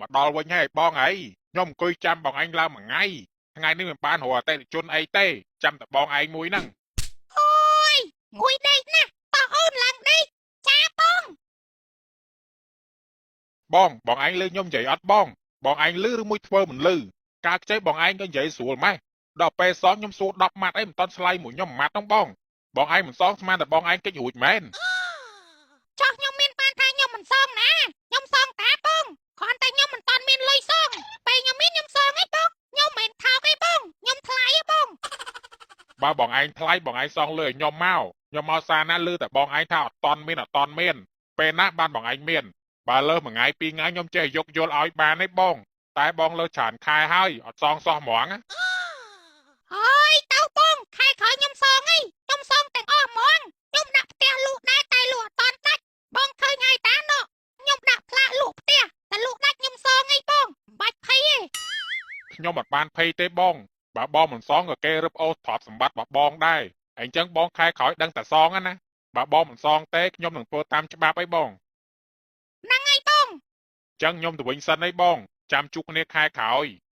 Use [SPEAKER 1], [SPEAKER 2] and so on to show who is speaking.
[SPEAKER 1] មកដល់វិញហើយបងអីខ្ញុំអង្គុយចាំបងឯងឡើងមួយថ្ងៃថ្ងៃនេះមិនបានរកអតិថិជនអីទេចាំតែបងឯងមួយហ្នឹង
[SPEAKER 2] អូយងួយដេកណាស់តោះអូនឡើងដេកចាបង
[SPEAKER 1] បងបងឯងលឺខ្ញុំនិយាយអត់បងបងឯងលឺឬមួយធ្វើមិនលឺការខ្ចីបងឯងក៏និយាយស្រួលម៉េះដល់ពេលសងខ្ញុំសួរ10ម៉ាត់អីមិនតន់ឆ្លៃមួយខ្ញុំមួយម៉ាត់ហ្នឹងបងបងឯងមិនសងស្មានតែបងឯងកិច្ចរួចមែន
[SPEAKER 2] ចោះខ្ញុំមានបានថាខ្ញុំមិនសងណាខ្ញុំសងតាបងគ្រាន់តែខ្ញុំមិនតាន់មានលុយសងពេលខ្ញុំមានខ្ញុំសងឯងបងខ្ញុំមិនមែនថោកឯងបងខ្ញុំថ្លៃឯងបង
[SPEAKER 1] បើបងឯងថ្លៃបងឯងសងលុយឲ្យខ្ញុំមកខ្ញុំមកសារណាលឺតែបងឯងថាអត់តន់មានអត់តន់មានពេលណាបានបងឯងមានបើលើសមួយថ្ងៃពីរថ្ងៃខ្ញុំចេះយកយល់ឲ្យបានទេបងតែបងលើសច្រើនខែហើយអត់សងសោះហ្មងណា
[SPEAKER 2] ហើយទៅបងខែក្រោយខ្ញុំសងឯងខ្ញុំសងទាំងអស់ហ្មងខ្ញុំដាក់ផ្ទះលក់ដែរតែលក់អត់តាន់ដាច់បងឃើញហើយតាណោះខ្ញុំដាក់ផ្លាកលក់ផ្ទះតែលក់ដាច់ខ្ញុំសងឯងបងមិនបាច់ភ័យទេ
[SPEAKER 1] ខ្ញុំអត់បានភ័យទេបងបើបងមិនសងក៏គេរឹបអូសទ្រព្យសម្បត្តិរបស់បងដែរអញ្ចឹងបងខែក្រោយដឹងតែសងណាបើបងមិនសងទេខ្ញុំនឹងធ្វើតាមច្បាប់អីបង
[SPEAKER 2] ហ្នឹងហើយបង
[SPEAKER 1] អញ្ចឹងខ្ញុំទៅវិញសិនអីបងចាំជួបគ្នាខែក្រោយ។